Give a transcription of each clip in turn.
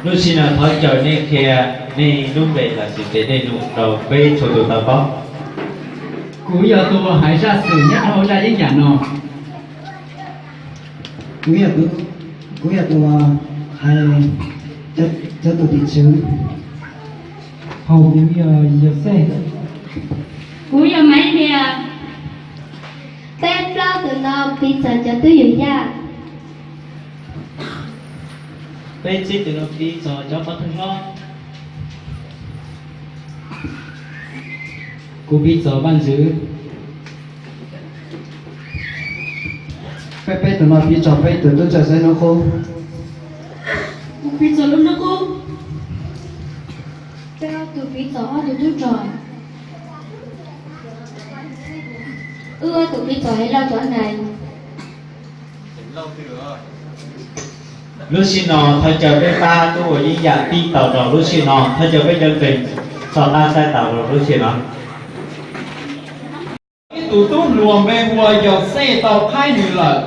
Lub sij no thov caw nej qhia nej lub npe los sis tias nej num rau peb txhua tus tau paub. Kuv yog tus hais zaj xwm nyob rau hauv zaj yeeb yam no. Kuv yog tus, kuv yog tus hais cov, cov tus tim tswv. Hauv kuv yog Yauxej. Kuv yog Maiv Lias. Peb plaub tus no piv txog cov tub yug yaj. Peb tsib tus no piv txog cov pov thawj hlob. Kuv piv txog vaj ntxwv. Peb peb tus no piv txog peb tus tub txawj saib hnub qub. Kuv piv txog lub hnub qub. Peb ob tug piv txog ob tug tub rog. Wb ob tug piv txog Hais Lauj cov neeg. Lub sij no thov caw peb pab tub ua yeeb yam tib tau rau lub sij no, thov caw peb cov ntseeg txhos qab saib taus rau lub sij no. Ib tug tub hluas npe hu ua Yauxej tau qhaib nws lawm.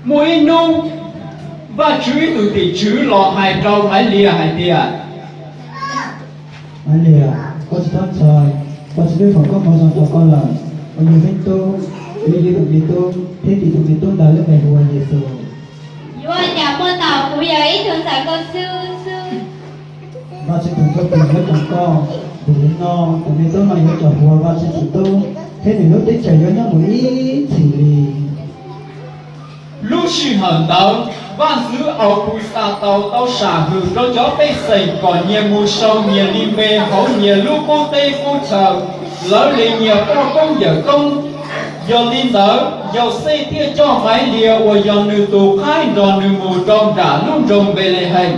Muaj ib hnub, Vajtswv ib tug tim tswv los hais rau Maiv Lias hais tias, Maiv Lias, koj tsis txhob ntshai, Vajtswv twb foom koob hmoov zoo rau koj lawm. Koj yug me tub, yug ib tug me tub, thiab tis tus me tub ntawd lub npe hu ua Yexus. Yuav ua cas muaj tau, kuv yog ib tug ntxhais nkauj xwb xwb. Vajtswv tus ntsuj plig yuav tsum koj. Thaum no tus me tub no yuav tsum hu ua Vajtswv tus tub, thiab nws lub teb chaws yuav nyob mus ib txhis li. Lub sij hawm ntawd, vaj ntxwv Auguxas tau tau sam hwm rau cov pej xeem kom nyias mus sau nyias li npe hauv nyias lub qub teb qub chaw, lawv li nyias poj koob yawm koob. Yog li ntawd, Yauxej thiaj coj Maiv Lias uas yog nws tus qhaib nrog nws mus rau nram lub nroog Npelehees.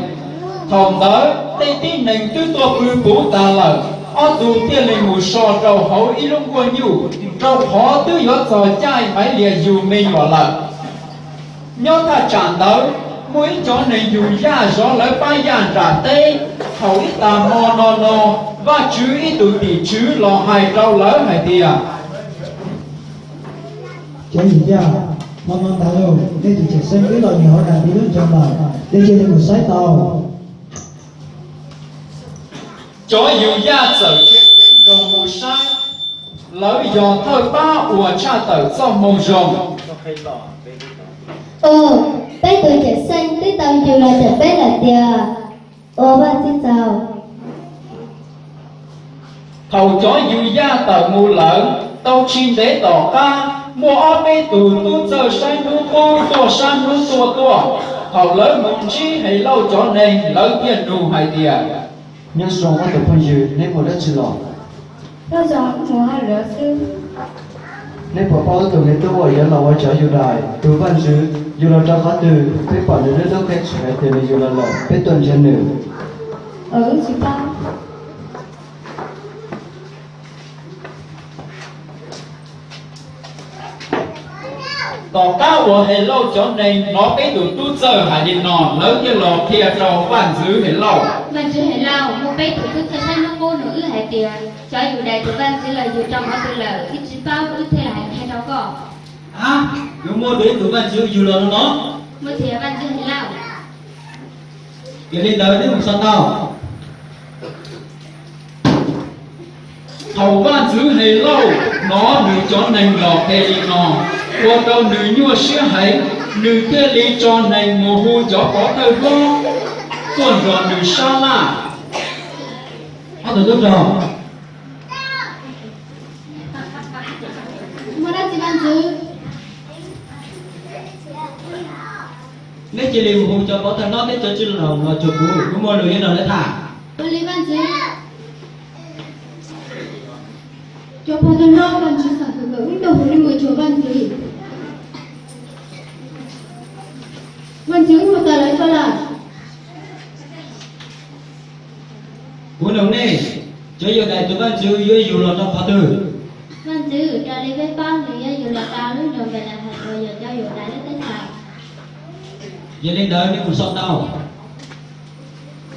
Thaum ntawd tej tib neeg twb tuaj pw puv tas lawm, ob tug thiaj li mus so rau hauv ib lub nkuaj nyuj, rau qhov twb yuav txog caij Maiv Lias yug me nyuam lawm. Nyob thaj tsam ntawd, muaj ib cov neeg yug yaj zov lawv pab yaj nram teb. Thaum ib tag hmo no no, Vajtswv ib tug tim tswv los hais rau lawv hais tias, Cov yug yaj, hmo no tas los nej tus cawm seej twb los nyob hauv daim ntiv lub nroog lawm, nej cia li mus saib tau. Cov yug yaj txawm dhia ceev nroos mus saib, lawv yog thawj pab uas tshaj tawm txoj moo zoo. Ua, peb tus cawm seej twb tau yug los cawm peb lawm tiag. Ua Vajtswv tsaug. Thaum cov yug yaj tawm mus lawm, tau tsis ntev tom qab, muaj ob peb tug tub txawj saib hnub qub tuaj sab hnub tuaj tuaj. Thaum lawv mus ntsib Helauj cov neeg, lawv thiaj nug hais tias, Nyob zoo ob tug phooj ywg, neb mus dab tsi los? Nyob zoo, mus hauj lwm xwb. Neb puas paub tus me tub uas yuav los ua cov Yudais tus vaj ntxwv yug los rau qhov twg? Peb pom nws lub ntaub qheb tshwm hais tias nws yug los lawm, peb tuaj nrhiav nws. Wb tsis paub. Tom qab uas Helauj cov neeg hnov peb tus tub txawj hais li no, lawv thiaj los qhia rau vaj ntxwv Helauj. Vaj ntxwv Helauj, muaj peb tus tub txawj saib hnub qub nug wb hais tias, cov Yudais tus vaj ntxwv los yug rau qhov twg lawm, wb tsis paub, wb thiaj los hais qhia rau koj. Ab, yuav muaj tus ib tug vaj ntxwv yug los no no? Muaj tiag, vaj ntxwv Helauj. Yog li ntawd neb mus so tau. Thaum vaj ntxwv Helauj hnov nws cov neeg los qhia li no, ua rau nws nyuaj siab heev, nws thiaj li tso neeg mus hu cov pov thawj hlob tuaj nrog nws sab laj. Ob tug tub rog, muaj dab tsi vaj ntxwv? Neb cia li mus hu cov pov thawj hlob thiab cov txwj laus los cuag kuv, kuv muaj lus yuav nrog neb tham. Ua li vaj ntxwv. Cov pov thawj hlob, vaj ntxwv xam hwm kom wb tuaj hu nej mus cuag vaj ntxwv. Vaj ntxwv, wb mus tas lawv tso lawm. Kuv nug nej, cov Yudais tus vaj ntxwv yuav yug los rau qhov twg? Vaj ntxwv, raws li peb paub nws yuav yug los rau lub nroog Npelehees uas yog cov Yudais lub teb chaws. Yog li ntawd nej mus so tau.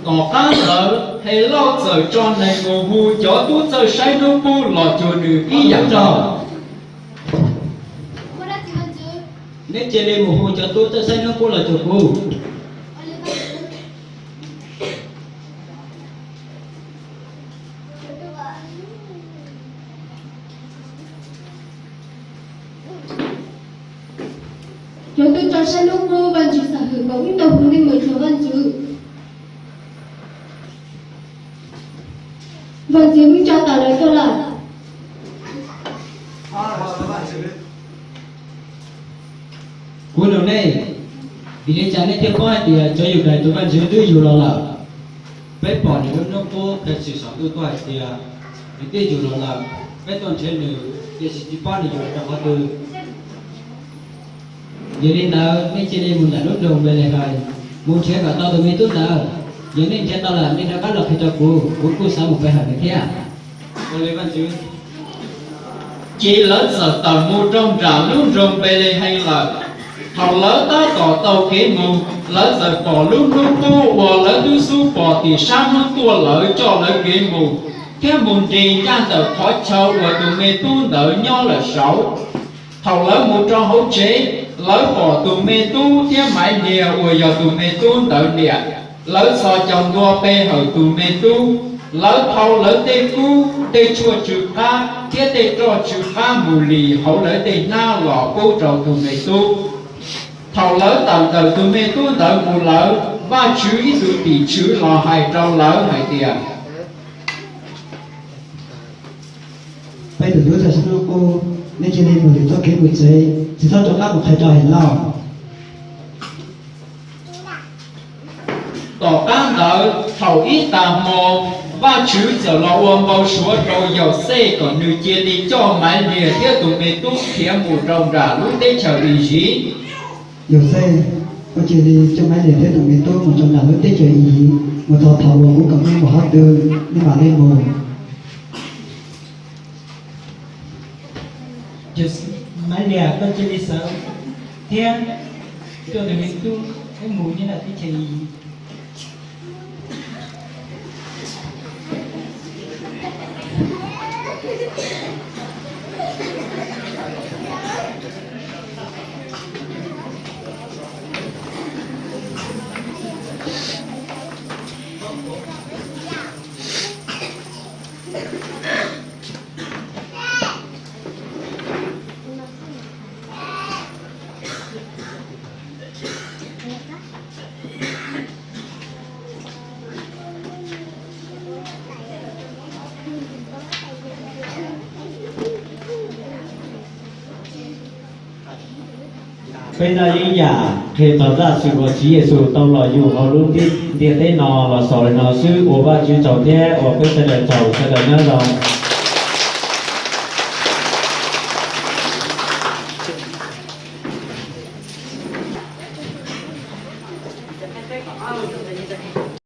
Tom qab ntawd Helauj txawm tso neeg mus hu cov tub txawj saib hnub qub los cuag nws ib yam nkaus. Neb cia li mus hu cov tub txawj saib hnub qub los cuag kuv. Cov tub txawj saib hnub qub, Vajtswv xav hwm kom wb tau hu nej mus cuag Vajtswv. Vajtswv wb tso tawm lawv tuaj lawm. Kuv nug nej, vim li cas nej thiaj paub hais tias cov Yudais tus Vajtswv twb yug los lawm? Peb pom nws lub hnub qub qhia tshwm saum ntuj tuaj hais tias nws twb yug los lawm. Peb tuaj nrhiav nws, tiam sis tsis paub nws yug los rau qhov twg. Yog li ntawd nej cia li mus nram lub nroog Npelehees, mus nrhiav kom tau tus me tub ntawd. Yog nej nrhiav tau lawm, nej rov qab los qhia rau kuv, kuv kuj xav mus pe hawm nws thiab. Ces lawv txawm tawm mus rau nram lub nroog Npelehees lawm. Thaum lawv tab tom taug kev mus, lawv txawm pom lub hnub qub uas lawv twb xub pom tim sab hnub tuaj lawm coj lawv kev mus, thiab mus nres ncaj ntawm qhov chaw uas tus me tub ntawd nyob lawm saud. Thaum lawv mus rau hauv tsev, lawv pom tus me tub thiab Maiv Liag uas yog tus me tub ntawd niam. Lawv txhos caug ntua pe hawm tus me tub. Lawv thau lawv tej kub, tej tshuaj tsw qab thiab tej roj tsw qab mus lis hauv lawv tej hnab los pub rau tus me tub. Thaum lawv tawm ntawm tus me tub ntawd mus lawm, Vajtswv ib tug tim tswv los hais rau lawv hais tias, Peb tus tub txawj saib hnub qub, neb cia li mus lwm txoj kev mus tsev, tsis txhob rov qab mus qhia rau Helauj. Tom qab ntawd thaum ib tag hmo, Vajtswv txawm los ua npau suav rau Yauxej kom nws cia li coj Maiv Liag thiab tus me tub khiav mus rau nram lub teb chaws Iziv. Yauxej, koj cia li coj Maiv Liag thiab tus me tub mus rau nram lub teb chaws Iziv, mus txog thaum uas kuv kom nej mus qhov twg, nej mam li mus. Maiv Liag, koj cia li sawv thiab coj tus me tub wb mus nyob nram teb chaws Iziv. Peb zaj yeeb yam qhia txog zaj xwm uas Tswv Yexus tau los yug hauv lub ntiaj teb no los xaus li no xwb. Ua Vajtswv tsaug thiab ua peb sawv daws tsaug, sawv daws nyob zoo.